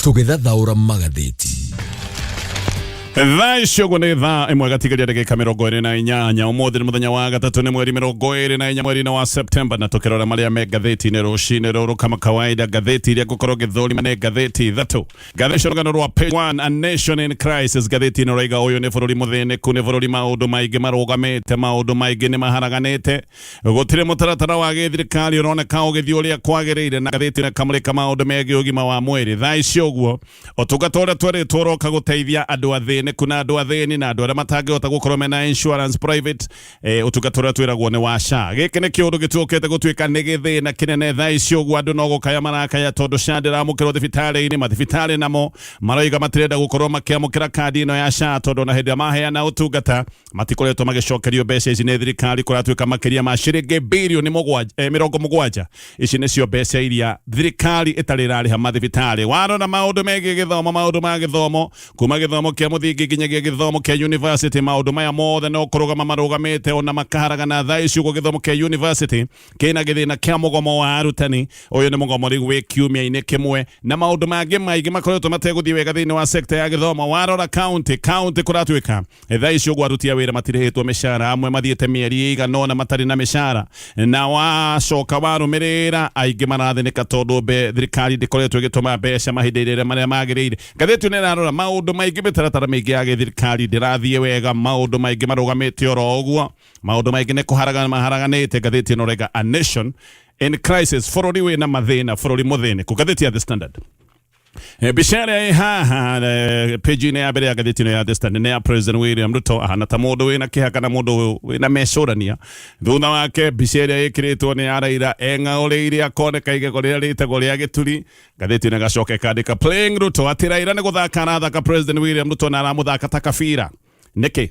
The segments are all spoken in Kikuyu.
Tũgĩthathaũra magathĩti. Thaa icio ũguo nĩ thaa ĩmwe gatigaria ndagĩka 28. Ũmũthĩ nĩ mũthenya wa gatatũ, nĩ mweri 24 mweri-inĩ wa Septemba, na tũkĩrora marĩa me ngathĩti-inĩ rũcinĩ rũrũ. Kama kawaida, ngathĩti iria ngũkorwo ngĩthũrima nĩ ngathĩti ithatũ. Ngathĩti rũgano rwa page 1, A Nation in Crisis. Ngathĩti ĩno raiga ũyũ nĩ bũrũri mũthĩnĩku, nĩ bũrũri maũndũ maingĩ marũgamĩte, maũndũ maingĩ nĩ maharaganĩte, gũtirĩ mũtaratara wa gĩthirikari ũroneka ũgĩthiĩ ũrĩa kwagĩrĩire. Na ngathĩti ĩno ĩkamũrĩka maũndũ megiĩ ũgima wa mwĩrĩ. Thaa ici ũguo, ũtungata ũrĩa twerĩtwo ũroka gũteithia andũ athĩnĩku na andũ athĩni na andũ arĩa matangĩhota gũkorwo mena insurance private, ũtungata ũrĩa twĩragwo nĩ wa SHA. Gĩkĩ nĩ kĩũndũ gĩtuĩkĩte gũtuĩka nĩ gĩthĩna kĩnene. Thaa ici ũguo andũ no gũkaya marakaya tondũ SHA ndĩramũkĩrwo thibitarĩ-inĩ. Mathibitarĩ namo maroiga matirenda gũkorwo makĩamũkĩra kandi ĩno ya SHA tondũ ona hĩndĩ ĩrĩa maheana ũtungata matikoretwo magĩcokerio mbeca ici nĩ thirikari. Kũratuĩka makĩria ma ciringi birioni 70, ici nĩcio mbeca iria thirikari ĩtarĩ ĩrarĩha mathibitarĩ. Warora maũndũ megiĩ gĩthomo, maũndũ ma gĩthomo kuma gĩthomo kĩa mũthingi nginyagia gĩthomo kĩa university, maũndũ maya mothe no kũrũgama marũgamĩte ona makaharagana. Thaa ici ũguo gĩthomo kĩa university kĩna gĩthĩna kĩa mũgomo wa arutani. Ũyũ nĩ mũgomo rĩu wĩ kiumia-inĩ kĩmwe, na maũndũ mangĩ maingĩ makoretwo mategũthiĩ wega thĩinĩ wa sekta ya gĩthomo. Warora county county, kũratuĩka thaa ici ũguo aruti a wĩra matirĩhĩtwo mĩcara, amwe mathiĩte mĩeri ĩigana ũna matarĩ na mĩcara, na wacoka warũmĩrĩra aingĩ marathĩnĩka tondũ thirikari ndĩkoretwo ĩgĩtũma mbeca mahinda rĩrĩa marĩa magĩrĩire. Ngathĩti ĩno ĩrarora maũndũ maingĩ, mĩtaratara mĩingĩ ya gĩthirikari ndĩrathiĩ wega, maũndũ maingĩ marũgamĩte oro ũguo, maũndũ maingĩ nĩ kũharagana maharaganĩte. Ngathĩti ĩno raiga A Nation in Crisis, bũrũri wĩna mathĩna, bũrũri mũthĩnĩku. Ngathĩti ya The Standard, mbica ĩrĩa ĩ haha page-inĩ ya mbere ya ngathĩti ĩno ya The Standard nĩ ya President William Ruto, ahana ta mũndũ wĩna kĩeha kana mũndũ wĩna mecũrania. Thutha wake mbica ĩrĩa ĩkĩrĩtwo nĩ ya Raila eng'aũrĩire akoneka igego rĩrĩa rĩtagwo rĩa gĩturi. Ngathĩti ĩno ĩgacoka ĩkandĩka "Playing Ruto", atĩ Raila nĩ gũthaka arathaka President William Ruto na aramũthaka ta kabira. Nĩkĩ?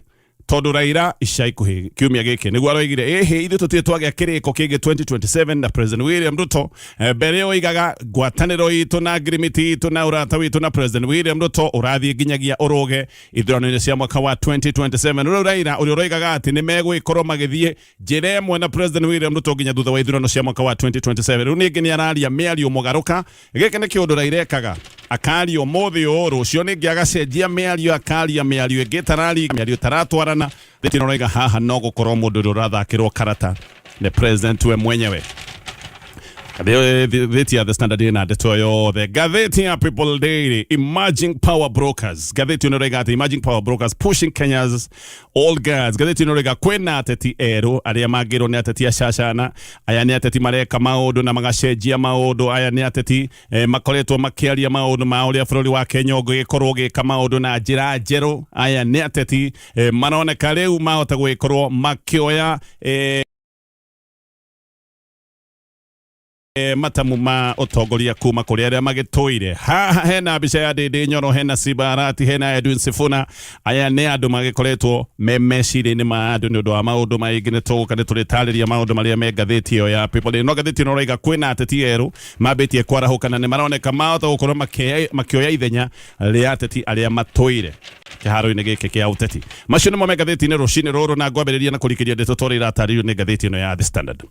Tondũ Raila ica ikuhĩ kiumia gĩkĩ nĩguo aroigire ĩhĩ ithuĩ tũtirĩ twagĩa kĩrĩko kĩngĩ 2027 na President William Ruto. Mbere ĩyo oigaga ngwatanĩro itũ na ngirimiti itũ na ũrata witũ na President William Ruto ũrathiĩ nginyagia ũrũge ithurano-inĩ cia mwaka wa 2027. Rĩu Raila ũrĩa ũroigaga atĩ nĩ megũgĩkorwo magĩthiĩ njĩra ĩmwe na President William Ruto nginya thutha wa ithurano cia mwaka wa 2027, rĩu ningĩ nĩ araria mĩario mũgarũka. Gĩkĩ nĩ kĩũndũ Raila ekaga, akaria ũmũthĩ ũũ, rũciũ ningĩ agacenjia mĩario, akaria mĩario ĩngĩ ĩtarari, mĩario ĩtaratwarana. Thĩtĩ ĩno haha no gũkorwo mũndũ ũrĩa ũrathakĩrwo karata nĩ president we mwenyewe. Ngathĩti ya The Standard ĩna ndeto yothe. Ngathĩti ya People Daily, Emerging Power Brokers. Ngathĩti ĩno ĩroiga atĩ Emerging Power Brokers pushing Kenya's old guards. Ngathĩti ĩno ĩroiga kwĩna ateti erũ arĩa mangĩrwo nĩ ateti acacana. Aya nĩ ateti mareka maũndũ na magacenjia maũndũ. Aya nĩ ateti makoretwo makĩaria maũndũ ma ũrĩa bũrũri wa Kenya ũngĩgĩkorwo ũgĩka maũndũ na njĩra njerũ. Aya nĩ ateti maroneka rĩu mahota gũgĩkorwo makĩoya matamu ma ũtongoria kuma kũrĩ arĩa magĩtũire. Haha hena mbica ya Ndĩndĩ Nyoro, hena Simba Arati, hena Edwin Sifuna. Aya nĩ andũ magĩkoretwo me meciria-inĩ ma andũ nĩ ũndũ wa maũndũ maingĩ. Nĩ tũgũka nĩ tũrĩtarĩria maũndũ marĩa me ngathĩti ĩyo ya People Daily. No ngathĩti ĩno ĩroiga kwĩna ateti erũ mambĩtie kwarahũka na nĩ maroneka mahota gũkorwo makĩoya ithenya rĩa ateti arĩa matũire kĩharo-inĩ gĩkĩ kĩa ũteti. Macio nĩmo me ngathĩti-inĩ rũcinĩ rũrũ, na ngwambĩrĩria na kũrikĩria ndeto ta ũrĩa iratarĩrio nĩ ngathĩti ĩno ya The Standard.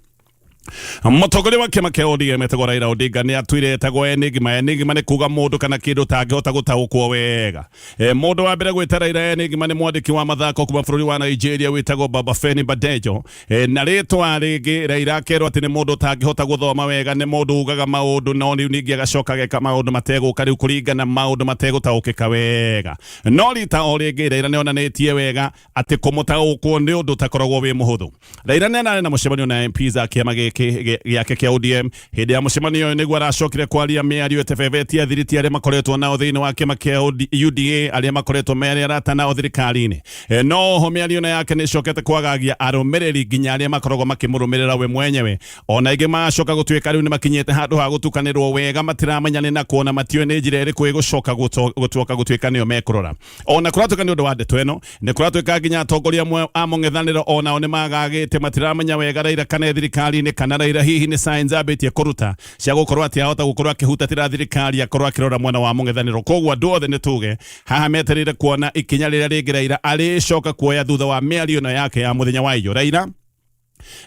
Mũtongoria wa kĩama kĩa ODM etagwo Raila Odinga nĩ atuire etagwo Enigma. Enigma nĩ kuga mũndũ kana kĩndũ ũtangĩhota gũtaũkwo wega. Mũndũ wa mbere gwĩta Raila Enigma nĩ mwandĩki wa mathako kuma bũrũri wa Nigeria wĩtagwo Babafemi Badejo. Na rĩtwa rĩngĩ Raila akerwo atĩ nĩ mũndũ ũtangĩhota gũthoma wega, nĩ mũndũ ugaga maũndũ no rĩu ningĩ agacoka ageka maũndũ mategũka rĩu kũringana maũndũ mategũtaũkĩka wega. No rita o rĩngĩ Raila nĩ onanĩtie wega atĩ kũmũtaũkwo nĩ ũndũ ũtakoragwo wĩ mũhũthũ. Raila nĩ ararĩ na mũcemanio na MPs a kĩama gĩkĩ gĩake kĩa ODM. Hĩndĩ ya mũcemanio ũyũ nĩguo aracokire kwaria mĩario ĩtebebetie athiriti arĩa makoretwo nao thĩinĩ wa kĩama kĩa UDA, arĩa makoretwo marĩ arata nao thirikari-inĩ. No ho mĩario ĩno yake nĩ ĩcokete kwagagia arũmĩrĩri nginya arĩa makoragwo makĩmũrũmĩrĩra we mwenyewe. Ona aingĩ magacoka gũtuĩka rĩu nĩ makinyĩte handũ ha gũtukanĩrwo wega, matiramenya nĩ nakũ ona matiũĩ nĩ njĩra ĩrĩkũ ĩgũcoka gũtuoka gũtuĩka nĩyo mekũrora. Ona kũratuĩka nĩ ũndũ wa ndeto ĩno, nĩ kũratuĩka nginya atongoria amwe a mũng'ethanĩro onao nĩ magagĩte, matiramenya wega Raila kana e thirikari-inĩ kana Raila hihi nĩ signs ambĩtie kũruta cia gũkorwo atĩ ahota gũkorwo akĩhutatĩra thirikari akorwo akĩrora mwena wa mũng'ethanĩro. Koguo andũ othe nĩ tuge haha metereire kuona ikinya rĩrĩa rĩngĩ Raila arĩcoka kuoya thutha wa mĩario ĩno yake ya mũthenya wa iyo. Raila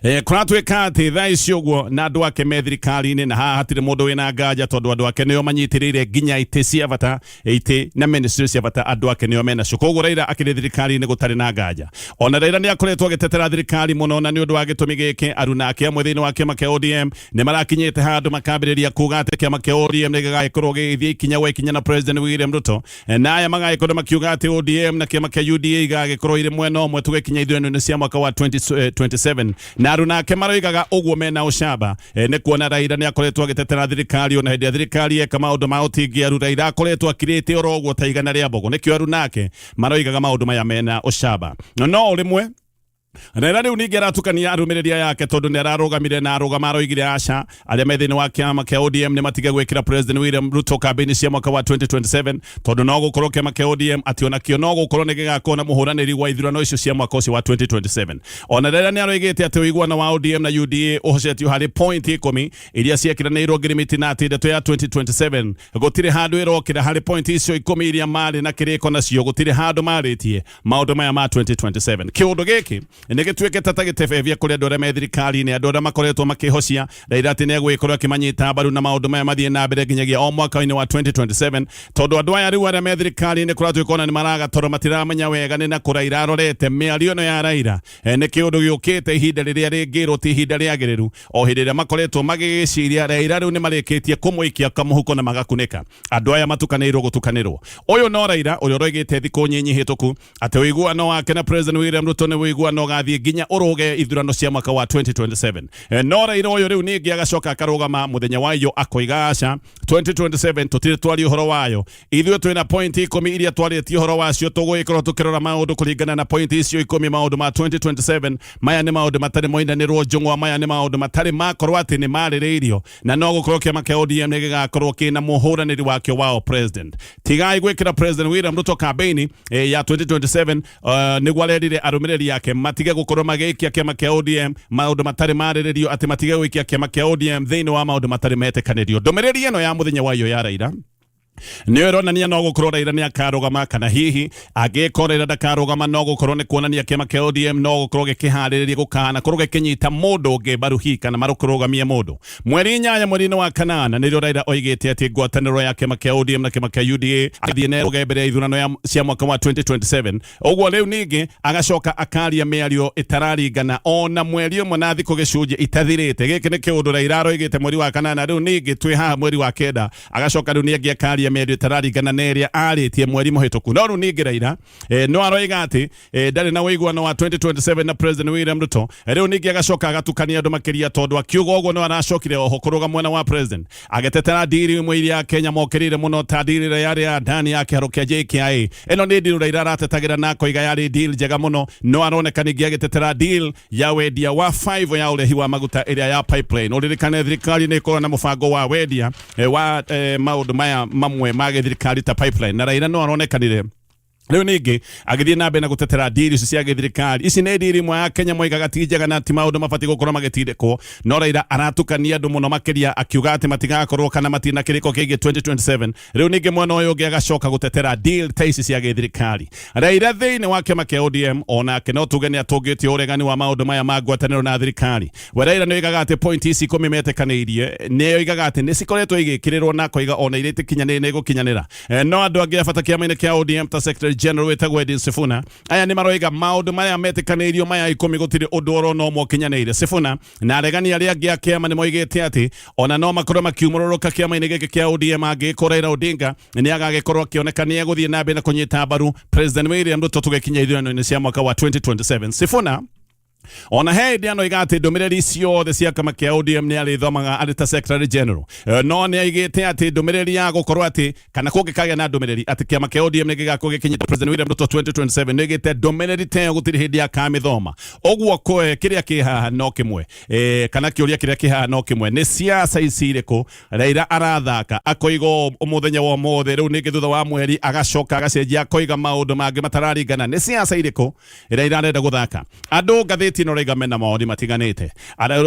Kũratuĩka atĩ thaa ici ũguo na andũ ake me thirikari-inĩ, na haha hatirĩ mũndũ wĩna nganja tondũ andũ ake nĩo manyitĩrĩire nginya itĩ cia bata, itĩ na ministry cia bata, andũ ake nĩo menacio. Koguo Raila akĩrĩ thirikari-inĩ gũtarĩ na nganja. Ona Raila nĩ akoretwo agĩtetera thirikari mũno, na nĩ ũndũ wa gĩtũmi gĩkĩ aruna ake amwe thĩinĩ wa kĩama kĩa ODM nĩ marakinyĩte handũ makambĩrĩria kuga atĩ kĩama kĩa ODM nĩ gĩgagĩkorwo gĩgĩthiĩ ikinya gwa ikinya na President William Ruto. Na aya magagĩkorwo makiuga atĩ ODM na kĩama kĩa UDA igagĩkorwo irĩ mwena ũmwe tũgĩkinya ithurano-inĩ cia mwaka wa 2027. Na aruna ake maroigaga ũguo mena ũcamba, nĩ kuona Raila nĩ akoretwo agĩtetera thirikari ona hĩndĩ ĩrĩa thirikari yeka maũndũ ma ũtingiaru. Raila akoretwo akirĩte oro ũguo ta igana rĩa mbogo, nĩkĩo aruna ake maroigaga maũndũ maya mena ũcamba. No rĩmwe Raila rĩu ningĩ aratukania arũmĩrĩri aya ake tondũ nĩ ararũgamire na arũgama aroigire aca arĩa me thĩinĩ wa kĩama kĩa ODM nĩ matige gwĩkĩra President William Ruto kambĩini cia mwaka wa 2027, tondũ no gũkorwo kĩama kĩa ODM atĩ onakĩo no gũkorwo nĩ gĩgakorwo na mũhũranĩri wa ithurano icio cia mwaka ũcio wa 2027. Ona Raila nĩ aroigĩte atĩ ũiguano wa ODM na UDA ũhocetio harĩ point 10 iria ciekĩranĩirwo ngirimiti, na atĩ ndeto ya 2027 gũtirĩ handũ ĩrokĩra harĩ point icio 10 iria marĩ na kĩrĩko nacio, gũtirĩ handũ marĩtie maũndũ maya ma 2027. Kĩũndũ gĩkĩ nĩ gĩtuĩkĩte ta gĩtebebia kũrĩ andũ arĩa me thirikari-inĩ, andũ arĩa makoretwo makĩhocia Raila atĩ nĩ egũgĩkorwo akĩmanyita mbaru na maũndũ maya mathiĩ na mbere nginyagia o mwaka-inĩ wa 2027, tondũ andũ aya rĩu arĩa me thirikari-inĩ kũratuĩka ona nĩ maragatoro, matiramenya wega nĩ nakũ Raila arorete. Mĩario ĩno ya Raila nĩ kĩũndũ gĩũkĩte ihinda rĩrĩa rĩngĩrwo ti ihinda rĩagĩrĩru, o hĩndĩ ĩrĩa makoretwo magĩgĩciria Raila rĩu nĩ marĩkĩtie kũmũikia kamũhuko na magakunĩka. Andũ aya matukanĩirwo gũtukanĩrwo. Ũyũ no Raila ũrĩa ũroigĩte thikũ nyinyi hĩtũku atĩ ũiguano wake na President William Ruto nĩ ũiguano ũgathiĩ nginya ũrũge ithurano cia mwaka wa 2027. No Raila ũyũ rĩu ningĩ agacoka akarũgama mũthenya wa iyo akoiga aca, 2027 tũtirĩ twaria ũhoro wayo, ithuĩ twĩna point 10 iria twarĩtie ũhoro wacio, tũgũgĩkorwo tũkĩrora maũndũ kũringana na point icio 10. Maũndũ ma 2027 maya nĩ maũndũ matarĩ moinanĩrwo njũng'wa, maya nĩ maũndũ matarĩ makorwo atĩ nĩ marĩrĩirio, na no gũkorwo kĩama kĩa ODM nĩ gĩgakorwo kĩna mũhũranĩri wakĩo wao president. Tigai gwĩkĩra President William Ruto campaign ya 2027. Nĩguo arerire arũmĩrĩri ake matige gũkorwo magĩikia kĩama kĩa ODM maũndũ matarĩ marĩrĩrio, atĩ matige gũikia kĩama kĩa ODM thĩinĩ wa maũndũ matarĩ metĩkanĩrio. Ndũmĩrĩri ĩno ya mũthenya wa iyo ya Raila nĩyo ĩronania no gũkorwo Raila nĩ akarũgama, kana hihi angĩkorwo Raila ndakarũgama, no gũkorwo nĩ kuonania kĩama kĩa ODM no gũkorwo gĩkĩharĩrĩria gũkana korwo gĩkĩnyita mũndũ ũngĩ mbaru, hihi kana marũkũrũgamie mũndũ. Mweri 8 mweri-inĩ wa kanana nĩrĩo Raila oigĩte atĩ ngwatanĩro ya kĩama kĩa ODM na kĩama kĩa UDA athiĩ na ĩrũge mbere ya ithurano cia mwaka wa 2027. Ũguo rĩu ningĩ agacoka akaria mĩario ĩtararingana ona mweri ũmwe na thikũ gĩcunjĩ itathirĩte. Gĩkĩ nĩ kĩũndũ Raila aroigĩte mweri wa kanana, rĩu ningĩ twĩ haha mweri wa kenda, agacoka rĩu nĩangĩ akaria mĩario ĩtararingana na ĩrĩa arĩtie mweri mũhĩtũku. No rĩu ningĩ Raila no aroiga atĩ ndarĩ na ũiguano wa 2027 na President William Ruto. Rĩu ningĩ agacoka agatukania andũ makĩria, tondũ akiuga ũguo no aracokire oho kũrũga mwena wa president agĩtetera ndiri imwe iria Kenya mokĩrĩire mũno, ta ndiri ĩrĩa yarĩ ya ndani ya kĩharo kĩa JKIA. Ĩno nĩ deal Raila aratetagĩra na akoiga yarĩ deal njega mũno, no aroneka ningĩ agĩtetera deal ya wendia wa 5 ya ũrehi wa maguta ĩrĩa ya pipeline. Ũririkane thirikari nĩ ĩkoragwo na mũbango wa wendia wa maũndũ maya mamwe ma gĩthirikari ta pipeline, na Raila no aronekanire rĩu ningĩ agĩthiĩ na mbere na gũtetera ndiri icio cia gĩthirikari. Ici nĩ ndiri imwe ya Kenya moigaga ti njega na ti maũndũ mabatiĩ gũkorwo magĩtindĩkwo, no Raila aratukania andũ mũno makĩria akiuga atĩ matigakorwo kana matirĩ na kĩrĩko kĩgiĩ 2027. Rĩu ningĩ mwena ũyũ ũngĩ agacoka gũtetera deal ta ici cia gĩthirikari. Raila thĩinĩ wa kĩama kĩa ODM onake no tuge nĩ atũngĩtie ũregani wa maũndũ maya ma ngwatanĩro na thirikari. We Raila nĩ oigaga atĩ point ici 10 metĩkanĩirie, nĩ oigaga atĩ nĩ cikoretwo igĩkĩrĩrwo, na akoiga ona iria itikinyanĩire nĩ igũkinyanĩra. No andũ angĩ a bata kĩama-inĩ kĩa ODM ta Secretary General wĩtagwo Edwin Sifuna, aya nĩ maroiga maũndũ maya metĩkanĩirio maya 10 gũtirĩ ũndũ oro na ũmwe ũkinyanĩire. Sifuna na aregani arĩa angĩ a kĩama nĩ moigĩte atĩ ona no makorwo makiumũrũrũka kĩama-inĩ gĩkĩ kĩa ODM angĩkorwo Raila Odinga nĩ agagĩkorwo akĩoneka nĩ egũthiĩ na mbere na kũnyita mbaru President William Ruto tũgĩkinya ithurano-inĩ cia mwaka wa 2027. Sifuna ona he hĩndĩ anoiga atĩ ndũmĩrĩri ciothe cia kĩama kĩa ODM nĩ arĩthomaga arĩ ta Secretary General. No nĩ aigĩte atĩ ndũmĩrĩri ya gũkorwo atĩ kana kũngĩkagĩa na ndũmĩrĩri atĩ kĩama kĩa ODM nĩ gĩgakorwo gĩkinyĩte President William Ruto 2027, nĩ aigĩte ndũmĩrĩri ta ĩyo gũtirĩ hĩndĩ akamĩthoma. Ũguo kĩrĩa kĩ haha no kĩmwe, kana kĩũria kĩrĩa kĩ haha no kĩmwe, nĩ siasa ici irĩkũ Raila arathaka akoiga ũũ mũthenya wa ũmũthĩ, rĩu ningĩ thutha wa mweri agacoka agacenjia akoiga maũndũ mangĩ matararingana? Nĩ siasa irĩkũ Raila arenda gũthaka? Andũ ngathĩti ngathĩti ĩno raiga mena mawoni matiganĩte.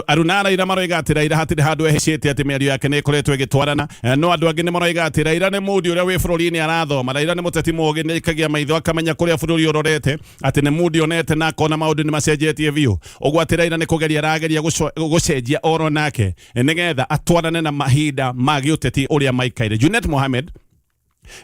Aruna Raila maroiga atĩ Raila hatirĩ handũ ehĩcĩte, atĩ mĩario yake nĩ ĩkoretwo ĩgĩtwarana. No andũ angĩ nĩ maroiga atĩ Raila nĩ mũndi ũrĩa wĩ bũrũri-inĩ arathoma. Raila nĩ mũteti mũũgĩ, nĩ aikagia maitho akamenya kũrĩa bũrũri ũrorete, atĩ nĩ mũndi onete na akona maũndũ nĩ macenjetie biũ. Ũguo atĩ Raila nĩ kũgeria arageria gũcenjia oro nake nĩgetha atwarane na mahinda ma gĩũteti ũrĩa maikaire. Junet Mohamed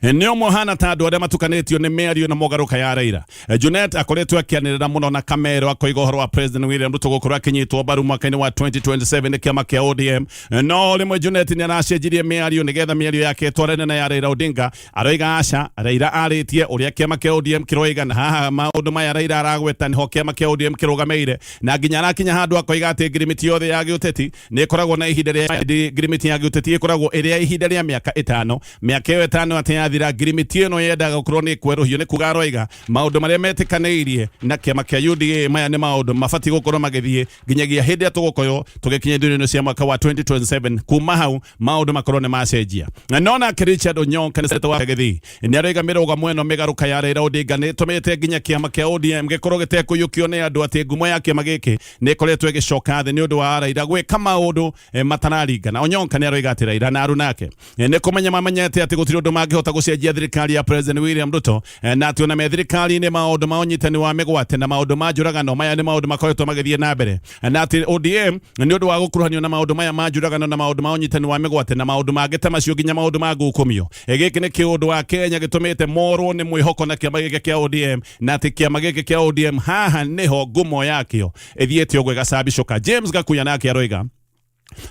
nĩ ũmwe hana ta andũ arĩa matukanĩtio nĩ mĩario na mogarũka ya Raila. Junet akoretwo akĩanĩrĩra mũno na Kamero akoiga ũhoro wa President William Ruto gũkorwo akĩnyitwo mbaru mwaka-inĩ wa 2027 nĩ kĩama kĩa ODM. No rĩmwe Junet nĩ aracenjirie mĩario nĩgetha mĩario yake ĩtwarane na ya Raila Odinga. Aroiga aca, Raila arĩtie ũrĩa kĩama kĩa ODM kĩroiga, na haha maũndũ maya Raila aragweta nĩho kĩama kĩa ODM kĩrũgamĩire, na nginya arakinya handũ akoiga atĩ ngirimiti yothe ya gĩũteti nĩ ĩkoragwo na ihinda rĩa ngirimiti ya gĩũteti ĩkoragwo ĩrĩ ya ihinda rĩa mĩaka ĩtano. Mĩaka ĩyo ĩtano atĩ yathira, ngirimiti ĩno yendaga gũkorwo nĩ ĩkwerũhio. Nĩ kuga aroiga maũndũ marĩa metĩkanĩirie na kĩama kĩa UDA maya nĩ maũndũ mabatiĩ gũkorwo magĩthiĩ nginyagia hĩndĩ ĩrĩa tũgũkorwo tũgĩkinya ithurano cia mwaka wa 2027. Kuma hau maũndũ makorwo nĩ macenjia. No nake Richard Onyonka nĩ seneta wa Gĩthii nĩ aroiga mĩrũgamo ĩno mĩgarũka ya Raila Odinga nĩ ĩtũmĩte nginya kĩama kĩa ODM gĩkorwo gĩtekũiyũkio nĩ andũ, atĩ ngumo ya kĩama gĩkĩ nĩ ĩkoretwo ĩgĩcoka thĩ nĩ ũndũ wa Raila gwĩka maũndũ matararingana. Onyonka nĩ aroiga atĩ Raila na aruna ake nĩ kũmenya mamenyete atĩ gũtirĩ ũndũ mangĩhota gũcenjia thirikari ya President William Ruto, na atĩ ona me thirikari-inĩ maũndũ ma ũnyitani wa mĩgwate na maũndũ ma njũragano maya nĩ maũndũ makoretwo magĩthiĩ na mbere, na atĩ ODM nĩ ũndũ wa gũkuruhanio na maũndũ maya ma njũragano na maũndũ ma ũnyitani wa mĩgwate na maũndũ mangĩ ta macio nginya maũndũ ma ngukumio. Gĩkĩ nĩ kĩũndũ wa Kenya gĩtũmĩte morwo nĩ mwĩhoko na kĩama gĩkĩ kĩa ODM, na atĩ kĩama gĩkĩ kĩa ODM haha nĩho ngumo yakĩo ĩthiĩte ũguo ĩgacambicũka. James Gakuya nake aroiga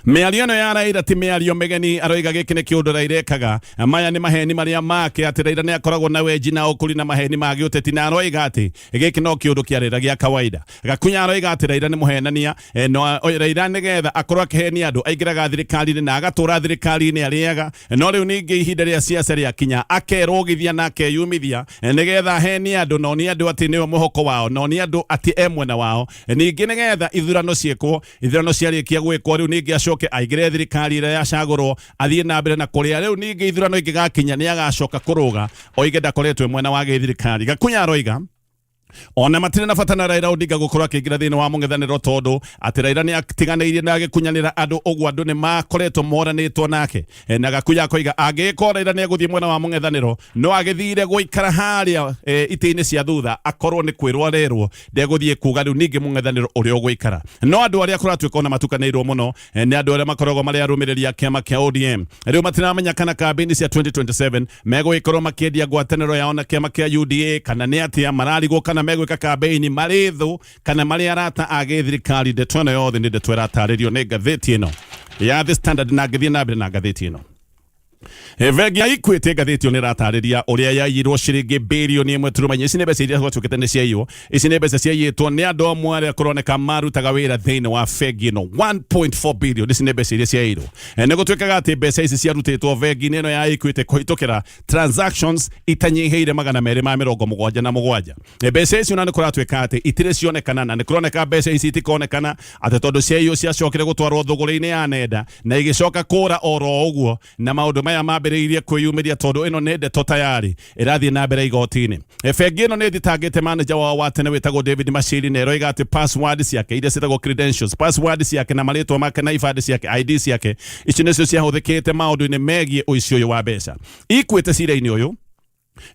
mĩario ĩno ya Raila ti mĩario mĩgeni. Aroiga gĩkĩ nĩ kĩũndũ Raila ekaga, maya nĩ maheni marĩa make, atĩ Raila nĩ akoragwo na wenji na ũkũri na maheni ma gĩũteti, na aroiga atĩ gĩkĩ no kĩũndũ kĩa Raila gĩa kawaida. Gakunya aroiga atĩ Raila nĩ mũhenania, no Raila nĩgetha akorwo akĩhenia andũ aingĩraga thirikari-inĩ na agatũra thirikari-inĩ arĩaga, no rĩu ningĩ ihinda rĩa siasa rĩakinya akerũgithia na akeyumithia nĩgetha ahenie andũ na onie andũ atĩ nĩwe mwĩhoko wao na onie andũ atĩ e mwena wao, ningĩ nĩgetha ithurano ciĩkwo. Ithurano ciarĩkia gwĩkwo rĩu ningĩ acoke aingĩre thirikari ĩrĩa yacagũrwo athiĩ na mbere na kũrĩa. Rĩu ningĩ ithurano ingĩgakinya nĩ agacoka kũrũga oige ndakoretwo e mwena wa gĩthirikari. Gakunya aroiga ona matirĩ na bata na Raila Odinga gũkorwo akĩingĩra thĩinĩ wa mũng'ethanĩro, tondũ atĩ Raila nĩ atiganĩirie na agĩkunyanĩra andũ, ũguo andũ nĩ makoretwo moranĩtwo nake. Na Gakuya akoiga angĩgĩkorwo Raila nĩ egũthiĩ mwena wa mũng'ethanĩro no agĩthire gũikara harĩa itĩ-inĩ cia thutha, akorwo nĩ kwĩrwo arerwo ndegũthiĩ kuga rĩu ningĩ mũng'ethanĩro ũrĩa ũgũikara. No andũ arĩa kũratuĩka ona matukanĩirwo mũno nĩ andũ arĩa makoragwo marĩ arũmĩrĩri a kĩama kĩa ODM. Rĩu matiramenya kana kambĩini cia 2027 megũgĩkorwo makĩendia ngwatanĩro yao na kĩama kĩa UDA kana nĩ atĩa mararigwo, kana megwĩka kambĩini marĩ thũ kana marĩ arata a gĩthirikari. Ndeto ĩno yothe nĩ ndeto ĩratarĩrio nĩ ngathĩti ĩno ya The Standard, na ngĩthiĩ na mbere na ngathĩti ĩno, Bengi ya Equity ngathĩti ĩyo nĩ ĩratarĩria ũrĩa yaiyirwo ciringi birioni ĩmwe turuma inya. Ici nĩ mbeca iria gwatuĩkĩte nĩ ciaiywo. Ici nĩ mbeca ciaiyĩtwo nĩ andũ amwe arĩa kũroneka marutaga wĩra thĩinĩ wa bengi ĩno. 1.4 billion, ici nĩ mbeca iria ciaiyirwo. Nĩ gũtuĩkaga atĩ mbeca ici ciarutĩtwo bengi-inĩ ĩno ya Equity kũhĩtũkĩra transactions itanyihĩire 277. Mbeca icio na nĩ kũratuĩka atĩ itirĩ cionekana, na nĩ kũroneka mbeca ici itikonekana atĩ tondũ ciaiywo ciacokire gũtwarwo thũgũrĩ-inĩ ya nenda na igĩcoka kũra oro ũguo, na maũndũ maya mambĩrĩirie kwĩyumĩria tondũ ĩno nĩ ndeto tayari ĩrathiĩ na mbere igoti-inĩ. Bengi ĩno nĩ ĩthitangĩte manager wao wa tene wĩtagwo David Mashiri, na ĩroiga atĩ password ciake iria ciĩtagwo credentials, password ciake na marĩtwa make na ibandĩ ciake, ID ciake, icio nĩcio ciahũthĩkĩte maũndũ-inĩ megiĩ ũici ũyũ wa mbeca. Equity cira-inĩ ũyũ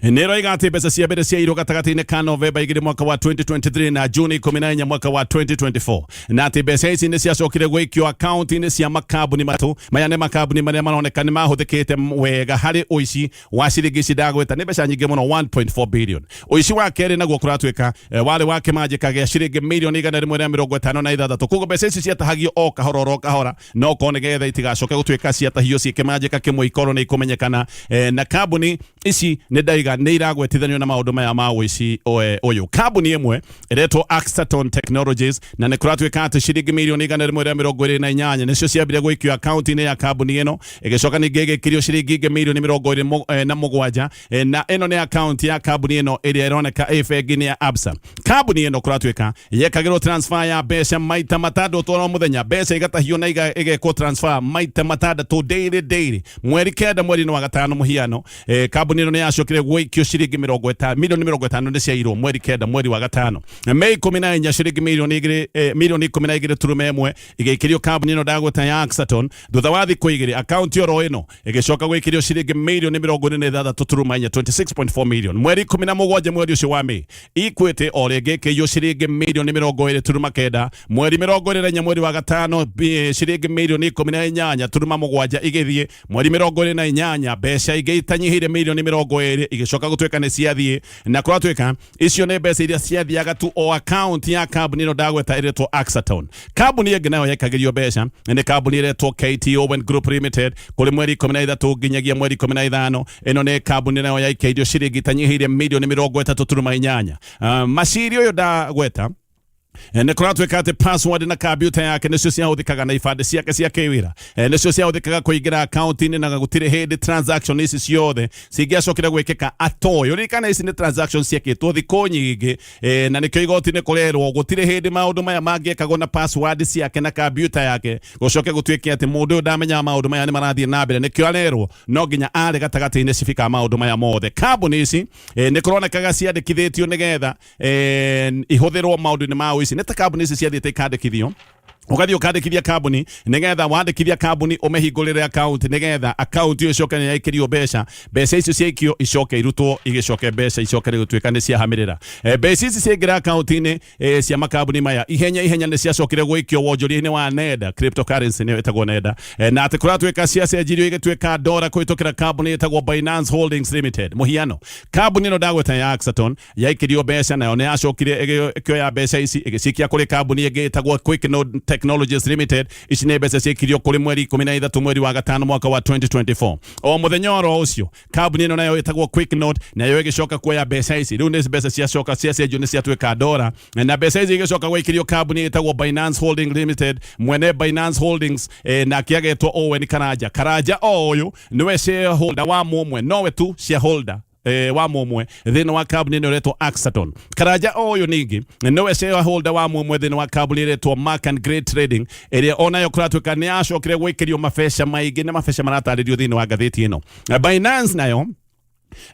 nä ĩroiga atĩ mbeca cia mbere ciairwo gatagatĩ-inĩ ka Novemba 2 mwaka wa 2023 na Juni 14 mwaka wa 2024, na atĩ mbeca ici nĩ ciacokire gũikio akaunti-inĩ cia makambuni matũ. Maya nĩ makambuni marĩa maroneka nĩ mahũthĩkĩte wega harĩ ũici wa ciringi ici ndagweta, nĩ mbeca nyingĩ mũno, 1.4 billion. Ũici wa kerĩ naguo kũratuĩka warĩ wa kĩmanjĩka gĩa ciringi mirioni 156. Koguo mbeca ici ciatahagio o kahora oro kahora, no korwo nĩgetha itigacoke gũtuĩka ciatahio ciĩ kĩmanjĩka kĩmwe ikorwo nĩ ikũmenyekana. Na kambuni ici nĩ ndaiga nĩ iragwetithanio na maũndũ maya ma ũici ũyũ. Kambuni ĩmwe ĩretwo Axaton Technologies, na nĩ kũratuĩka atĩ ciringi mirioni 128 nĩcio ciambire gũikio akaunti-inĩ ya kambuni ĩno, ĩgĩcoka ningĩ ĩgĩkĩrio ciringi ingĩ mirioni 27, na ĩno nĩ akaunti ya kambuni ĩno ĩrĩa ĩroneka ĩ bengi-inĩ ya Absa. Kambuni ĩno kũratuĩka yekagĩrwo transfer ya mbeca maita matandatũ oro mũthenya, mbeca igatahio na igekwo transfer maita matandatũ daily daily, mweri 9 mweri-inĩ wa gatano mũhiano. Kambuni Kambuni ĩno nĩ yacokire gũikio ciringi 50 milioni 50 nĩ ciairwo mweri 9 mweri wa gatano. Mei 14, ciringi milioni 2, milioni 12.1 igĩikĩrio kambuni ĩno ndagweta ya Axaton. Thutha wa thikũ 2, akaunti oro ĩno ĩgĩcoka gwĩkĩrio ciringi milioni 46.4, 26.4 million. Mweri 17 mweri ũcio wa Mei, Equity o rĩngĩ ĩkĩiywo ciringi milioni 29. Mweri 24 mweri wa gatano, ciringi milioni 18.7 igĩthiĩ. Mweri 28, mbeca ingĩ itanyihĩire milioni 20 igĩcoka gũtuĩka nĩ ciathiĩ, na kũratuĩka icio nĩ mbeca iria ciathiaga tu o account ya kambuni ĩno ndagweta ĩretwo Axaton. Kambuni ĩngĩ nayo yekagĩrio mbeca nĩ kambuni ĩretwo KT Owen Group Limited. Kũrĩ mweri 13 nginyagia mweri 15, ĩno nĩ kambuni nayo yaikĩirio ciringi itanyihĩire milioni 38. Maciri ũyũ ndagweta, nĩ kũratuĩka atĩ password na kambiuta yake nĩcio ciahũthĩkaga na ibandĩ ciake cia kĩwĩra, nĩcio ciahũthĩkaga kũingĩra akaunti-inĩ, na gũtirĩ hĩndĩ transaction ici ciothe cingĩacokire gwĩkĩka atoĩ. Ũririkane ici nĩ transaction ciekĩtwo thikũ nyingĩ, na nĩkĩo igoti-inĩ kũrerwo gũtirĩ hĩndĩ maũndũ maya mangĩekagwo na password ciake na kambiuta yake gũcoke gũtuĩke atĩ mũndũ ũyũ ndamenyaga maũndũ maya nĩ marathiĩ na mbere. Nĩkĩo arerwo no nginya arĩ gatagatĩ-inĩ cibika maũndũ maya mothe. Kambuni ici, nĩ kũronekaga ciandĩkithĩtio nĩgetha ihũthĩrwo maũndũ-inĩ ma ũici. Nĩ ta kambuni ici ciathiĩte ikandĩkithio, ũgathiĩ ũkandĩkithia kambuni, nĩgetha wandĩkithia kambuni ũmĩhingũrĩre account, nĩgetha account ĩyo ĩcoke nĩ yaikĩrio mbeca. Mbeca icio ciaikio icoke irutwo, igĩcoke mbeca icoke rĩ gũtuĩka nĩ ciahamĩrĩra. Mbeca ici ciaingĩra account-inĩ cia makambuni maya ihenya ihenya nĩ ciacokire gũikio wonjoria-inĩ wa nenda, cryptocurrency nĩyo ĩtagwo nenda, na atĩ kũratuĩka ciacenjirio igĩtuĩka ndora kũhĩtũkĩra kambuni ĩtagwo Binance Holdings Limited. Mũhiano, kambuni ĩno ndagweta ya Axaton yaikĩrio mbeca, nayo nĩ yacokire ĩkĩoya mbeca ici ĩgĩcikia kũrĩ kambuni ĩngĩ ĩtagwo Quicknode Technologies Limited. Ici nĩ mbeca ciaikirio kũrĩ mweri 13 mweri wa gatano mwaka wa 2024. O mũthenya oro ũcio, kambuni ĩno nayo ĩtagwo Quicknode nayo ĩgĩcoka kuoya mbeca ici. Rĩu nĩ mbeca ciacoka ciacenjio, nĩ ciatuĩka ndora, na mbeca ici igĩcoka gũikĩrio kambuni ĩtagwo Binance Holding Limited. Mwene Binance Holdings, nake agetwo Owen Karanja. Karanja o ũyũ nĩwe shareholder wa mũmwe, nowe tu shareholder wa mũmwe thĩinĩ wa kambuni ĩno ĩretwo Axaton. Karanja o ũyũ ningĩ nĩwe shareholder wa mũmwe thĩinĩ wa kambuni ĩretwo Mark and Great Trading, ĩrĩa onayo kũratuĩka nĩ yacokire gwĩkĩrio mabeca maingĩ, nĩ mabeca maratarĩrio thĩinĩ wa ngathĩti ĩno. Binance nayo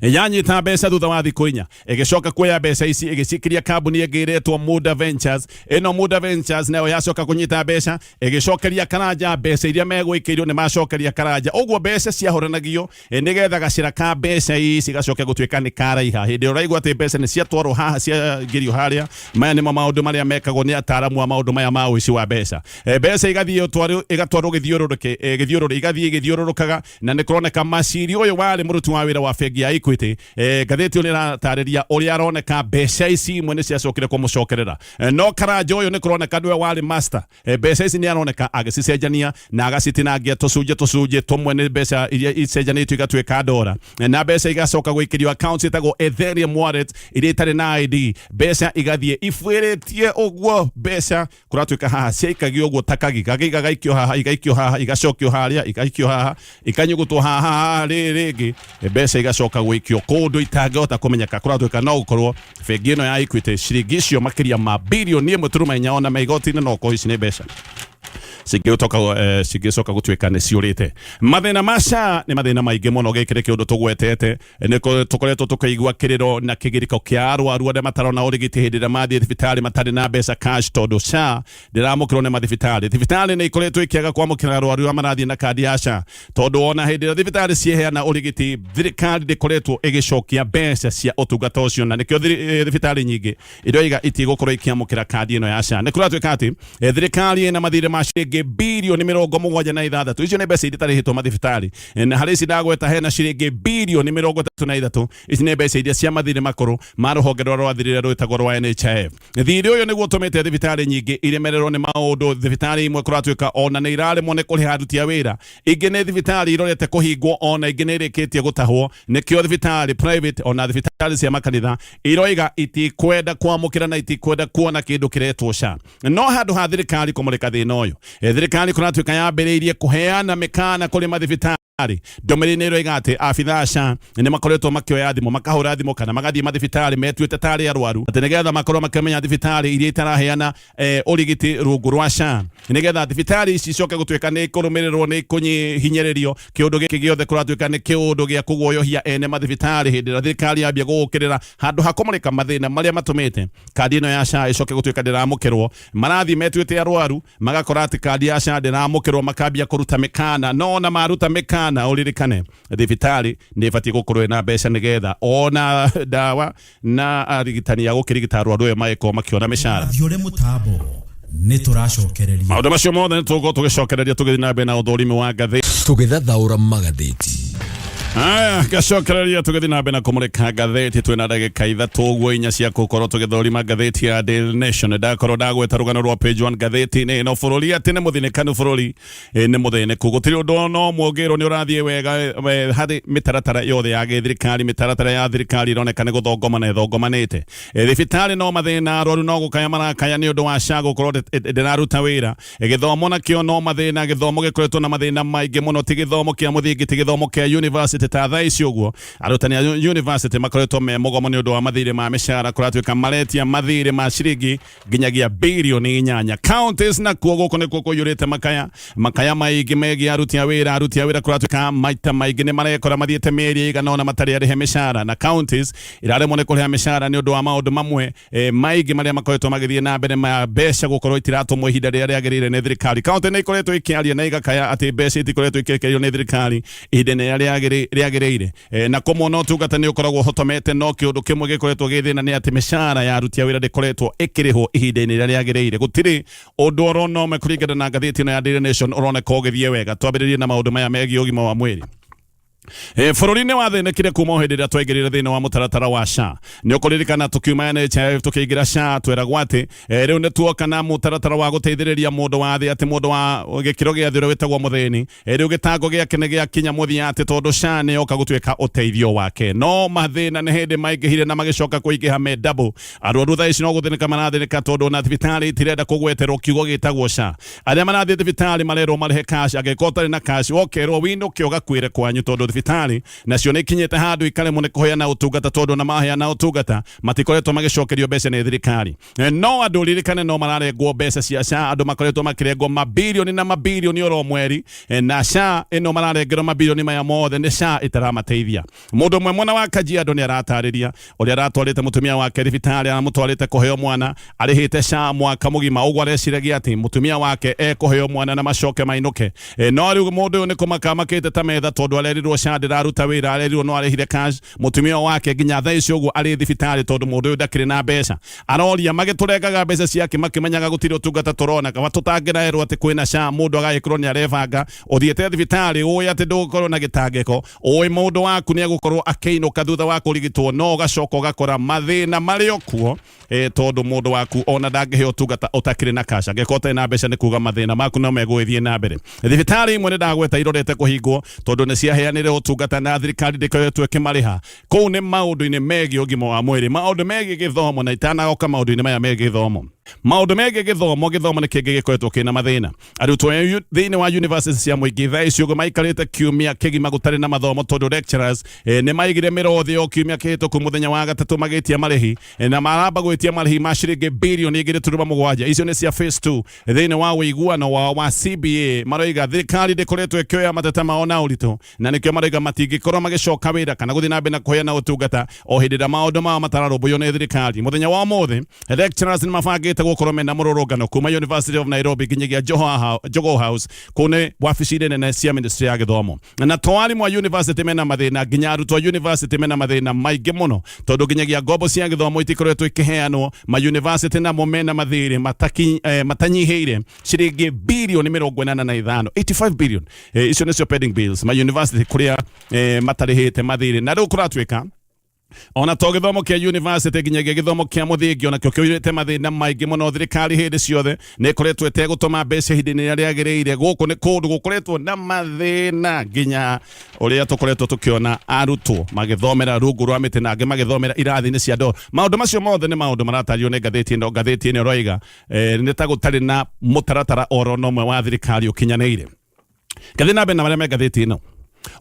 yanyita mbeca thutha wa thikũ 4, ĩgĩcoka kuoya mbeca ici ĩgĩcikiria kambuni ĩngĩ ĩretwo Muda Ventures. Ĩno Muda Ventures nayo yacoka kũnyita mbeca, ĩgĩcokeria Karanja mbeca iria megũikĩirio, nĩ macokeria Karanja. Ũguo mbeca ciahũranagio, nĩgetha gacĩra ka mbeca ici gacoke gũtuĩka nĩ karaiha. Hĩndĩ ĩrĩa ũraigua atĩ mbeca nĩ ciatwarwo haha, ciaingĩrio harĩa, maya nĩmo maũndũ marĩa mekagwo nĩ ataaramu a maũndũ maya ma ũici wa mbeca. Mbeca igathiĩ igatwarwo gĩthiũrũrũke, gĩthiũrũrĩ, igathiĩ igĩthiũrũrũkaga, na nĩ kũroneka maciri ũyũ warĩ mũruti wa wĩra wa bengi ya Equity, ngathĩti ĩyo nĩ ĩratarĩria ũrĩa aroneka mbeca ici imwe nĩ ciacokire kũmũcokerera. No Karanja ũyũ nĩ kũroneka nĩwe warĩ master. Mbeca ici nĩ aroneka agĩcicenjania na agacitinangia tũcunjĩ tũcunjĩ tũmwe. Nĩ mbeca iria icenjanĩtio igatuĩka ndora, na mbeca igacoka gwĩkĩrio accounts ĩtagwo Ethereum wallet iria itarĩ na ID. Mbeca igathiĩ ibuĩrĩtie ũguo. Mbeca kũratuĩka haha ciaikagio ũguo ta kagi kagi, gagaikio haha, igaikio haha, igacokio harĩa, igaikio haha, ikanyugutwo haha rĩ rĩngĩ, mbeca igacoka gwĩkio kũndũ itangĩhota kũmenyeka. Kũratuĩka no gũkorwo bengi ĩno ya Equity ciringi icio makĩria ma bilioni 1.4, ona me igoti-inĩ, no gũkorwo ici nĩ mbeca cingĩtoka, cingĩcoka gũtuĩka nĩ ciũrĩte. Mathĩna ma SHA nĩ mathĩna maingĩ mũno. Gĩkĩ nĩ kĩũndũ tũgwetete. Nĩ tũkoretwo tũkĩigua kĩrĩro na kĩgirĩko kĩa arwaru arĩa matarona ũrigiti hĩndĩ ĩrĩa mathiĩ thibitarĩ matarĩ na mbeca cash, tondũ SHA ndĩramũkĩrwo nĩ mathibitarĩ. Thibitarĩ nĩ ikoretwo ikĩaga kwamũkĩra arwaru arĩa marathiĩ na kandi ya SHA, tondũ ona hĩndĩ ĩrĩa thibitarĩ cieheana ũrigiti, thirikari ndĩkoretwo ĩgĩcokia mbeca cia ũtungata ũcio, na nĩkĩo thibitarĩ nyingĩ iroiga itigũkorwo ikĩamũkĩra kandi ĩno ya SHA. Nĩ kũratuĩka atĩ thirikari ĩna mathirĩ ma ciringi bilioni 76. Icio nĩ mbeca iria itarĩhĩtwo mathibitarĩ. Na harĩ ici ndagweta hena ciringi bilioni 33. Ici nĩ mbeca iria cia mathirĩ makũrũ ma rũhonge rũrĩa rwathirire rwĩtagwo rwa NHIF. Thirĩ ũyũ nĩguo ũtũmĩte thibitarĩ nyingĩ iremererwo nĩ maũndũ. Thibitarĩ imwe kũratuĩka ona nĩ iraremwo nĩ kũrĩha aruti a wĩra, ingĩ nĩ thibitarĩ irorete kũhingwo, ona ingĩ nĩ irĩkĩtie gũtahwo. Nĩkĩo thibitarĩ private ona thibitarĩ cia makanitha iroiga itikwenda kwamũkĩra na itikwenda kuona kĩndũ kĩretwo SHA. No handũ ha thirikari kũmũrĩka thĩna ũyũ, thirikari kũratuĩka yambĩrĩirie kũheana mĩkana kũrĩ mathibitarĩ. Thibitarĩ ndũmĩrĩri nĩ ĩroiga atĩ abithaa a SHA nĩ makoretwo makĩoya thimũ, makahũra thimũ kana magathiĩ mathibitarĩ metuĩte tarĩ arwaru, atĩ nĩgetha makorwo makĩmenya thibitarĩ iria itaraheana ũrigiti rungu rwa SHA, nĩgetha thibitarĩ ici icoke gũtuĩka nĩ ikũrũmĩrĩrwo, nĩ ikũhinyĩrĩrio. Kĩũndũ gĩkĩ gĩothe kũratuĩka nĩ kĩũndũ gĩa kũguoyohia ene mathibitarĩ hĩndĩ ĩrĩa thirikari yambia gũũkĩrĩra handũ ha kũmũrĩka mathĩna marĩa matũmĩte kandi ĩno ya SHA ĩcoke gũtuĩka ndĩramũkĩrwo. Marathiĩ metuĩte arwaru, magakora atĩ kandi ya SHA ndĩramũkĩrwo, makambia kũruta mĩkana. No ona maruta mĩkana, ũririkane thibitarĩ nĩ ĩbatiĩ gũkorwo ĩna mbeca nĩgetha ona ndawa na arigitani a gũkĩrigita arwaru aya magĩkorwo makĩona mĩcara. Thiũre mũtambo nĩ tũracokereria. Maũndũ macio mothe nĩ tũgũkorwo tũgĩcokereria tũgĩthiĩ na mbere na ũthũrimi wa ngathĩti. Tũgĩthathaũra magathĩti. Aya, ngacokereria tũgĩthiĩ na mbere na kũmũrĩka ngathĩti. Twĩna ndagĩka 3 ũguo 4 cia gũkorwo tũgĩthũrima ngathĩti ya Daily Nation. Ndakorwo ndagweta rũgano rwa page 1 ngathĩti-inĩ ĩno, bũrũri atĩ nĩ mũthinĩkanu, bũrũri nĩ mũthĩnĩku, gũtirĩ ũndũ ona ũmwe ũngĩrwo nĩ ũrathiĩ wega harĩ mĩtaratara yothe ya gĩthirikari. Mĩtaratara ya thirikari ĩroneka nĩ gũthongomana ĩthongomanĩte. Thibitarĩ no mathĩna, arwaru no gũkaya marakaya nĩ ũndũ wa SHA gũkorwo ndĩraruta wĩra. Gĩthomo nakĩo no mathĩna, gĩthomo gĩkoretwo na mathĩna maingĩ mũno, ti gĩthomo kĩa mũthingi, ti gĩthomo kĩa university. Ta thaa ici ũguo arutani a university makoretwo me mũgomo nĩ ũndũ wa mathirĩ ma mĩcara. Kũratuĩka maretia mathirĩ ma ciringi nginyagia birioni 8. Counties nakuo gũkũ nĩkuo kũiyũrĩte makaya, makaya maingĩ megiĩ aruti a wĩra. Aruti a wĩra kũratuĩka maita maingĩ nĩ marekora mathiĩte mĩeri ĩigana ũna matarĩ arĩhe mĩcara, na counties iraremwo nĩ kũrĩha mĩcara nĩ ũndũ wa maũndũ mamwe maingĩ marĩa makoretwo magĩthiĩ na mbere ma mbeca gũkorwo itiratũmwo ihinda rĩrĩa rĩagĩrĩire nĩ thirikari. Kaunti nĩ ikoretwo ikĩaria na igakaya atĩ mbeca itikoretwo ikĩrekererio nĩ thirikari ihinda rĩrĩa rĩagĩrĩire, na kũmwe na ũtungata nĩ ũkoragwo ũhotomete. No kĩũndũ kĩmwe gĩkoretwo gĩ thĩna nĩ atĩ mĩcara ya aruti a wĩra ndĩkoretwo ĩkĩrĩhwo ihinda-inĩ rĩrĩa rĩagĩrĩire. Gũtirĩ ũndũ orona ũmwe kũringana na ngathĩti ĩno ya Daily Nation ũroneka ũgĩthiĩ wega. Twambĩrĩrie na maũndũ maya megiĩ ũgima wa mwĩrĩ. Bũrũri nĩ wathĩnĩkire kuma o hĩndĩ ĩrĩa twaingĩrire thĩinĩ wa mũtaratara wa SHA. Nĩ ũkũririkana tũkiuma NHIF tũkĩingĩra SHA, tweragwo atĩ rĩu nĩ tuoka na mũtaratara wa gũteithĩrĩria mũndũ wa thĩ, atĩ mũndũ wa gĩkĩro gĩa thĩ ũrĩa wĩtagwo mũthĩni, rĩu gĩtango gĩake nĩ gĩakinya mũthia, atĩ tondũ SHA nĩ yoka gũtuĩka ũteithio wake. No mathĩna nĩ hĩndĩ maingĩhire na magĩcoka kũingĩha me double. Arwaru thaa ici no gũthĩnĩka marathĩnĩka tondũ ona thibitarĩ itirenda kũgweterwo kiugo gĩtagwo SHA. Arĩa marathiĩ thibitarĩ marerwo marĩhe cash, angĩkorwo ũtarĩ na cash wokerwo winũke ũgakuĩre kwanyu, tondũ thibitarĩ nacio nĩ ikinyĩte handũ ikaremwo nĩ kũheana ũtungata, tondũ ona maheana ũtungata matikoretwo magĩcokerio mbeca nĩ thirikari. No andũ ririkane no mararengwo mbeca cia SHA. Andũ makoretwo makĩrengwo mabirioni na mabirioni oro mweri, na SHA ĩno mararengerwo mabirioni maya mothe nĩ SHA ĩtaramateithia. Mũndũ ũmwe mwena wa Kajiado nĩ aratarĩria ũrĩa aratwarĩte mũtumia wake thibitarĩ, aramũtwarĩte kũheo mwana, arĩhĩte SHA mwaka mũgima, ũguo areciragia atĩ mũtumia wake ekũheo mwana na macoke mainũke. No rĩu mũndũ ũyũ nĩ kũmaka amakĩte ta metha, tondũ arerirwo SHA ndĩraruta wĩra, arerirwo no arĩhire cash. Mũtumia wake nginya thaa ici ũguo arĩ thibitarĩ tondũ mũndũ ũyũ ndakĩrĩ na mbeca. Aroria, magĩtũrengaga mbeca ciake makĩmenyaga gũtirĩ ũtungata tũrona, kaba tũtangĩraerwo atĩ kwĩna SHA mũndũ agagĩkorwo nĩ arebanga. Ũthiĩte thibitarĩ ũĩ atĩ ndũgũkorwo na gĩtangĩko, ũĩ mũndũ waku nĩ egũkorwo akĩinũka thutha wa kũrigitwo, no ũgacoka ũgakora mathĩna marĩ o kuo, tondũ mũndũ waku ona ndangĩheo ũtungata ũtakĩrĩ na cash. Angĩkorwo ũtarĩ na mbeca nĩ kuga mathĩna maku no megũgĩthiĩ na mbere. Thibitarĩ imwe nĩ ndagweta irorete kũhingwo tondũ nĩ ciaheanire ũtungata na thirikari ndĩkoretwo ĩkĩmarĩha. Kũu nĩ maũndũ-inĩ megiĩ ũgima wa mwĩrĩ. Maũndũ megiĩ gĩthomo, na itanagoka maũndũ-inĩ maya megiĩ gĩthomo, maũndũ megiĩ gĩthomo, gĩthomo nĩ kĩngĩ gĩkoretwo kĩna mathĩna. Arutwo thĩinĩ wa university cia mũingĩ thaa ici ũguo maikarĩte kiumia kĩgima gũtarĩ na mathomo, tondũ lecturers nĩ maigire mĩro thĩ o kiumia kĩhĩtũku mũthenya wa gatatũ magĩtia marĩhi, na maramba gwĩtia marĩhi ma ciringi birioni 2.7. Icio nĩ cia phase 2 thĩinĩ wa ũiguano wao wa CBA. Maroiga thirikari ndĩkoretwo ĩkĩoya mateta mao na ũritũ, na nĩkĩo maroiga matingĩkorwo magĩcoka wĩra kana gũthiĩ na mbere na kũheana ũtungata o hĩndĩ ĩrĩa maũndũ mao matararũmbũiyo nĩ thirikari. Mũthenya wa ũmũthĩ lecturers nĩ mabangĩte gũkorwo mena mũrũrũngano kuma University of Nairobi nginyagia Jogoo House, kũu nĩ wabici-inĩ nene cia ministry ya gĩthomo. Na to arimũ a university mena mathĩna, nginya arutwo a university mena mathĩna maingĩ mũno, tondũ nginyagia ngombo cia gĩthomo itikoretwo ikĩheanwo. Ma university namo mena mathirĩ matanyihĩire ciringi birioni 85, 85 billion. Icio nĩcio pending bills ma university kũrĩa matarĩhĩte mathirĩ. Na rĩu kũratuĩka ona to gĩthomo kĩa university, nginyagia gĩthomo kĩa mũthingi onakĩo kĩũrĩte mathĩna maingĩ mũno. Thirikari hĩndĩ ciothe nĩ ĩkoretwo ĩtegũtũma mbeca ihinda-inĩ rĩrĩa rĩagĩrĩire. Gũkũ nĩ kũndũ gũkoretwo na mathĩna, nginya ũrĩa tũkoretwo tũkĩona arutwo magĩthomera rungu rwa mĩtĩ na angĩ magĩthomera irathi-inĩ cia ndoo. Maũndũ macio mothe nĩ maũndũ maratario nĩ ngathĩti ĩno. Ngathĩti ĩno ĩroiga nĩ ta gũtarĩ na mũtaratara oro na ũmwe wa thirikari ũkinyanĩire. Ngathĩ na mbere na marĩa me ngathĩti ĩno.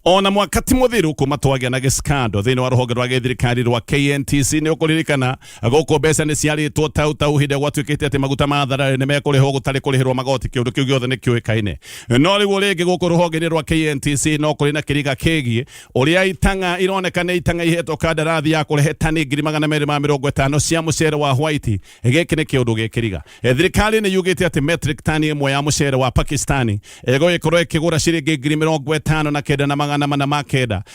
Ona mwaka ti mũthiru kuma twagĩa na gĩskando thĩinĩ wa rũhonge rwa gĩthirikari rwa KNTC. Nĩ ũkũririkana gũkũ mbeca nĩ ciarĩtwo tau tau hĩndĩ ĩrĩa gwatuĩkĩte atĩ maguta ma thararĩ nĩ mekũrĩhwo gũtarĩ kũrĩhĩrwo magoti. Kĩũndũ kĩu gĩothe nĩ kĩũĩkaine. No rĩu rĩngĩ gũkũ rũhonge-inĩ rwa KNTC no kũrĩ na kĩriga kĩgiĩ ũrĩa itang'a ironeka nĩ itang'a ihetwo kandarathi ya kũrehe tani 250,000 cia mũcere wa white. Gĩkĩ nĩ kĩũndũ gĩkĩriga. Thirikari nĩ yugĩte atĩ metric tani ĩmwe ya mũcere wa Pakistani ĩgũgĩkorwo ĩkĩgũra ciringi 59,409.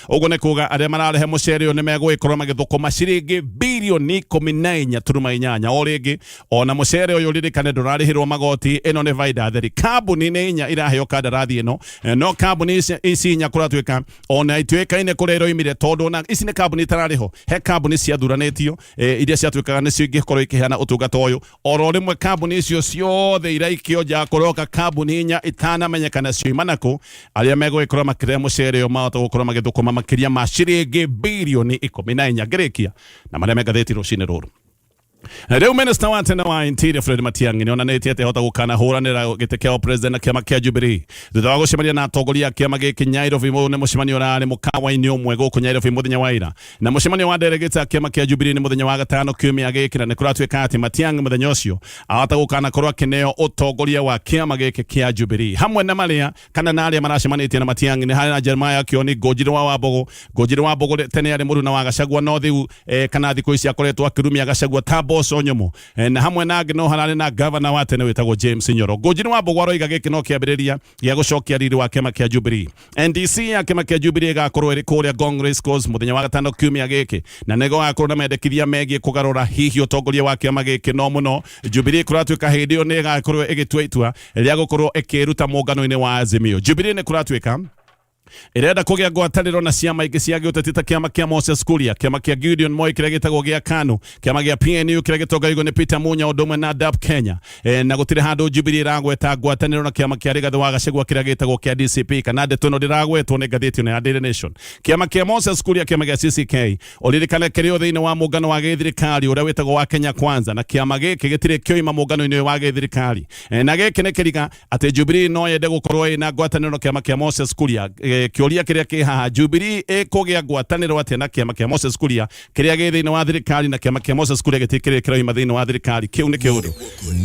Ũguo nĩ kuga arĩa mararehe mũcere ũyũ nĩ megũgĩkorwo magĩthũkũma ciringi birioni 14.8. O rĩngĩ ona mũcere ũyũ ririkane ndũrarĩhĩrwo magoti, ĩno nĩ baida theri. Kambuni nĩ inya iraheo kandarathi ĩno, no kambuni ici inya kũratuĩka ona ituĩkaine kũrĩa iroimire, tondũ ona ici nĩ kambuni itararĩho. He kambuni ciathuranĩtio iria ciatuĩkaga nĩcio ingĩkorwo ikĩheana ũtungata ũyũ. Oro rĩmwe kambuni icio ciothe iraikio nja, kũroka kambuni inya itanamenyekana cioima nakũ, arĩa megũgĩkorwo makĩrĩa mũcere ũyũ mahota gũkorwo magĩthũkũma makĩria ma ciringi birioni 14. Ngĩrĩkia na marĩa me ngathĩti rũcinĩ rũrũ. Rĩu minister wa tene wa Interior Fred Matiang'i nĩonanĩtie atĩ ahota gũkanahũranĩra gĩtĩ kĩa president na kĩama kĩa Jubilee thutha wa gũcemania na atongoria a kĩama gĩkĩ Nyairobi. Ũyũ nĩ mũcemanio ũrarĩ mũkawa-inĩ ũmwe gũkũ Nyairobi mũthenya wa ira, na mũcemanio wa delegate a kĩama kĩa Jubilee nĩ mũthenya wa gatano kiumia gĩkĩ, na nĩ kũratuĩka atĩ Matiang'i mũthenya ũcio ahota gũkanakorwo akĩneo ũtongoria wa kĩama gĩkĩ kĩa Jubilee. Hamwe na marĩa kana na arĩa maracemanĩtie na Matiang'i nĩ harĩ na Jeremiah Kioni, Ngũnjiri wa Wambogo. Ngũnjiri wa Mbogo tene arĩ mũruna wa Gachagua, no rĩu kana thikũ ici akoretwo akĩrumia Gachagua ta mboco nyũmũ. Na hamwe na angĩ no hararĩ na gavana wa tene wĩtagwo James Nyoro. Ngũnjiri wa Mbogo aroiga gĩkĩ no kĩambĩrĩria gĩa gũcokia riri wa kĩama kĩa Jubilee. NDC ya kĩama kĩa Jubilee ĩgakorwo ĩrĩ kũrĩa Ngong Race Course mũthenya wa gatano kiumia gĩkĩ, na nĩ gũgakorwo na mendekithia megiĩ kũgarũra hihi ũtongoria wa kĩama gĩkĩ. No mũno Jubilee kũratuĩka hĩndĩ ĩyo nĩ ĩgakorwo ĩgĩtua itua rĩa gũkorwo ĩkĩruta mũngano-inĩ wa Azimio. Jubilee nĩ kũratuĩka ĩrenda kũgĩa ngwatanĩro na ciama ingĩ cia gĩũteti ta kĩama kĩa Moses Kuria, kĩama kĩa Gideon Moi kĩrĩa gĩtagwo gĩa KANU, kĩama gĩa PNU kĩrĩa gĩtongoragio nĩ Peter Munya ũndũ ũmwe na DAP Kenya. Na gũtirĩ handũ Jubilee ĩragweta ngwatanĩro na kĩama kĩa Rigathĩ wa Gachagua kĩrĩa gĩtagwo kĩa DCP, kana ndeto ĩno ndĩragwetwo nĩ ngathĩti ĩno ya Daily Nation. Kĩama kĩa Moses Kuria, kĩama gĩa CCK, ũririkane kĩrĩ o thĩinĩ wa mũngano wa gĩthirikari ũrĩa wĩtagwo wa Kenya Kwanza, na kĩama gĩkĩ gĩtirĩ kĩoima mũngano-inĩ ũyũ wa gĩthirikari. Na gĩkĩ nĩ kĩriga atĩ Jubilee no yende gũkorwo ĩna ngwatanĩro na kĩama kĩa Moses Kuria. Kĩũria kĩrĩa kĩ haha, Jubilee ĩkũgĩa ngwatanĩro atĩa na kĩama kĩa Moses Kuria kĩrĩa gĩ thĩinĩ wa thirikari, na kĩama kĩa Moses Kuria gĩtirĩ kĩrĩ kĩroima thĩinĩ wa thirikari? Kĩu nĩ kĩũndũ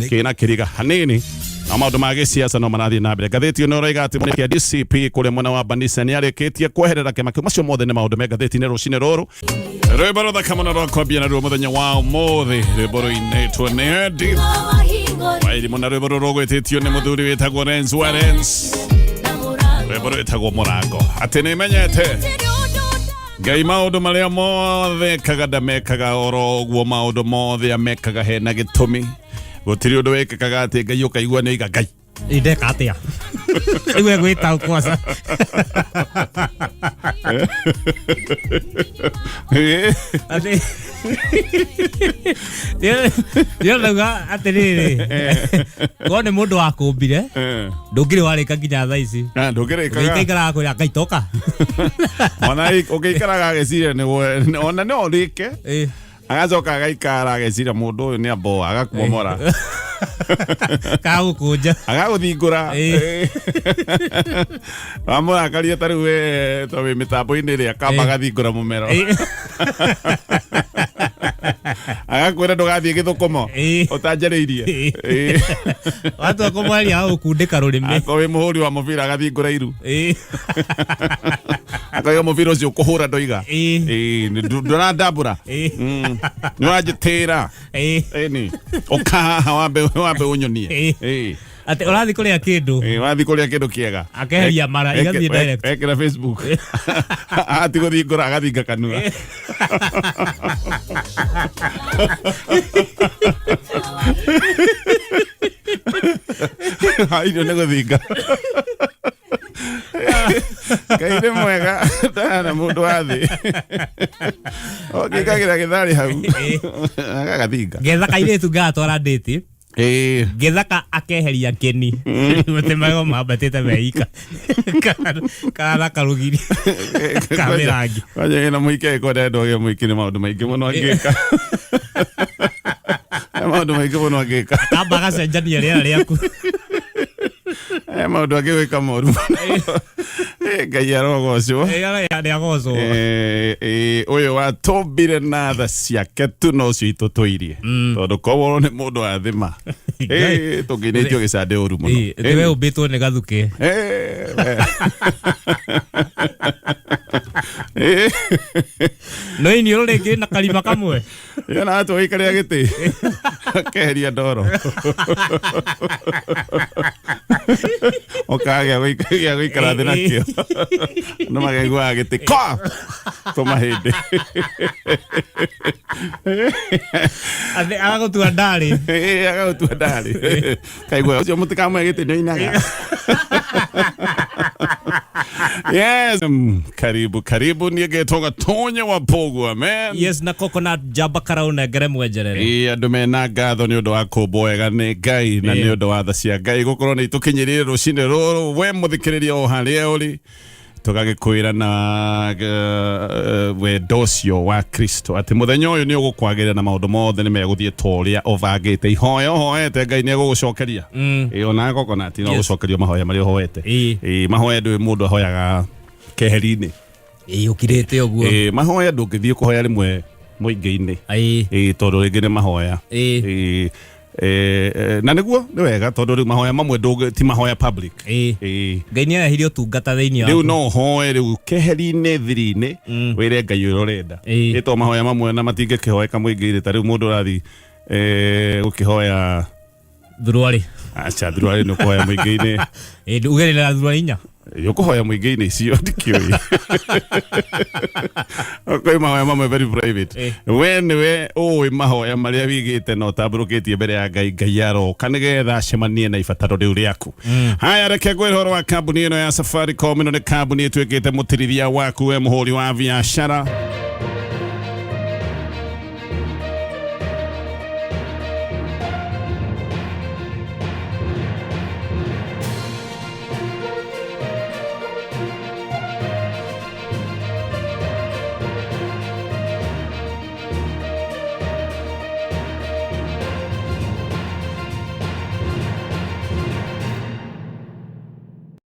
kĩna kĩriga hanini, na maũndũ ma gĩsiasa no marathiĩ na mbere. Ngathĩti ĩno ĩroiga atĩ mũnene kĩa DCP kũrĩa mwena wa Banisa nĩ arĩkĩtie kweherera kĩama kĩu. Macio mothe nĩ maũndũ me ngathĩti-inĩ rũcinĩ rũrũ. Rwĩmbo rũthaka mũno rwa kwambia naruo mũthenya wa ũmũthĩ, rwĩmbo rũinĩtwo nĩ Eddie Wairimũ, na rwĩmbo rũrũ rũgwĩtĩtio nĩ mũthuri wĩtagwo Renz Warens, rwĩmbo rwĩtagwo Mũrango. Atĩ nĩ menyete Ngai maũndũ marĩa mothe ekaga ndamekaga oro ũguo, maũndũ mothe amekaga hena gĩtũmi. Gũtirĩ ũndũ wĩkĩkaga atĩ Ngai ũkaigua nĩ oiga Ngai Ndeka atia rĩu egwĩta kwanza? Atĩ ndĩrauga atĩrĩrĩ, korwo nĩ mũndũ wakũmbire ndũngĩrĩ warĩka nginya thaa ici. Ndũngĩrĩkaga. Ũngĩikaraga kwĩra Ngai toka. Ona ũngĩikaraga agĩciria nĩguo ona no ũrĩke, agacoka agaikara ageciria mũndũ ũyũ nĩ amboa agakuomora, kagũkũnja, agagũthingũra. Wamũrakaria ta rĩu we ta wĩ mĩtambo-inĩ ĩrĩa akamba agathingũra mũmero, agakwĩra ndũgathiĩ gĩthũkũmo ũtanjarĩirie. Watua kũmwaria agũkundĩka rũrĩmĩ. Akorwo wĩ mũhũri wa mũbira agathingũra iru, akauga mũbira ũcio ũkũhũra ndoiga. Ndũrandambũra, nĩ ũranjĩtĩra. Ĩni ũka haha wambe wambe ũnyonie. Atĩ ũrathiĩ kũrĩa kĩndũ. Wathiĩ kũrĩa kĩndũ kĩega. Akeheria mara, igathiĩ direct. Ekĩra Facebook ati gũthingũra agathinga kanua. Irio nĩ gũthinga. Ngai nĩ mwega ndahana mũndũ wa thĩ ũngĩkagĩra gĩtharĩ hau agagathinga. Ngetha kairĩtu ngatwara ndĩti, ngethaka akeheria kĩni gũtĩ magego mambatĩte meika kana karũgiri ka mĩrangi. Kwanja ĩna mũingĩ agĩkorwo ndĩrenda ũgĩe mũingĩ nĩ maũndũ maingĩ mũno angĩka. He maũndũ maingĩ mũno angĩka. Kamba agacenjania rĩera rĩaku. He maũndũ angĩgwĩka moru mũno. Ngai arogocwo. Nĩ agocwo. Ũyũ watũmbire na tha ciake tu no ũcio itũtũirie, tondũ korwo nĩ mũndũ wa thima, tũngĩinĩtio gĩcandĩ ũru mũno. Nĩwe ũmbĩtwo nĩ gathukĩ. No iniũrũ rĩngĩ na karima kamwe. Yona watu gũikarĩra gĩtĩ akeheria ndoro, ũkagĩa gĩa gũikara thĩ nakĩo, nĩ mageiguaga gĩtĩ kwa tũmahĩndĩ. Atĩ agagũtua ndarĩ. Agagũtua ndarĩ, kaigua ũcio mũtikamwe gĩtĩ nĩ oinaga. Yes, karibu karibu, niĩ ngetwo Gatonye wa Pogwa man. Yes, na Coconut Jamba Karaunengere mwenjerere. Ĩĩ, andũ mena ngatho nĩ ũndũ wa kũmbwo wega nĩ Ngai na nĩ ũndũ wa tha cia Ngai gũkorwo nĩ itũkinyĩrire rũcinĩ rũrũ. We mũthikĩrĩria o harĩa ũrĩ, tũgagĩkwĩra na wendo ũcio wa Kristo atĩ mũthenya ũyũ nĩ ũgũkwagĩrĩra na maũndũ mothe nĩ megũthiĩ ta ũrĩa ũbangĩte. Ihoya ũhoete, Ngai nĩ egũgũcokeria. Ĩĩ, ona Coconut no gũcokerio mahoya marĩa ũhoete. Ĩĩ, mahoya ndũĩ mũndũ ahoyaga keheri-inĩ. Ĩĩ, ũkirĩte ũguo. Ĩĩ, mahoya ndũngĩthiĩ kũhoya rĩmwe mũingĩ-inĩ. Ĩĩ, tondũ rĩngĩ nĩ mahoya. Ĩĩ, na nĩguo nĩ wega, tondũ rĩu mahoya mamwe ti mahoya public. Ĩĩ. Ngai nĩ arehirie ũtungata thĩinĩ rĩu waku. No ũhoe rĩu keheri-inĩ, thiri-inĩ, wĩre Ngai ũrĩa ũrenda. Ĩ to mahoya mamwe na matingĩkĩhoeka mũingĩ-inĩ, ta rĩu mũndũ ũrathiĩ gũkĩhoya Thuruarĩ. Aca, thuruarĩ nĩ ũkũhoya mũingĩ-inĩ. Ĩĩ, ugerera thuruarĩ inya. Ũkũhoya mũingĩ-inĩ icio ndikĩũĩ, kwĩ mahoya mamwe very private. We nĩwe ũĩ mahoya marĩa wigĩte na ũtambũrũkĩtie mbere ya Ngai. Ngai aroka nĩgetha acemanie na ibataro rĩu rĩaku. Haya, reke ngwĩre ũhoro wa kambuni ĩno ya Safaricom. Ĩno nĩ kambuni ĩtuĩkĩte mũtirithia waku, we mũhũri wa biacara.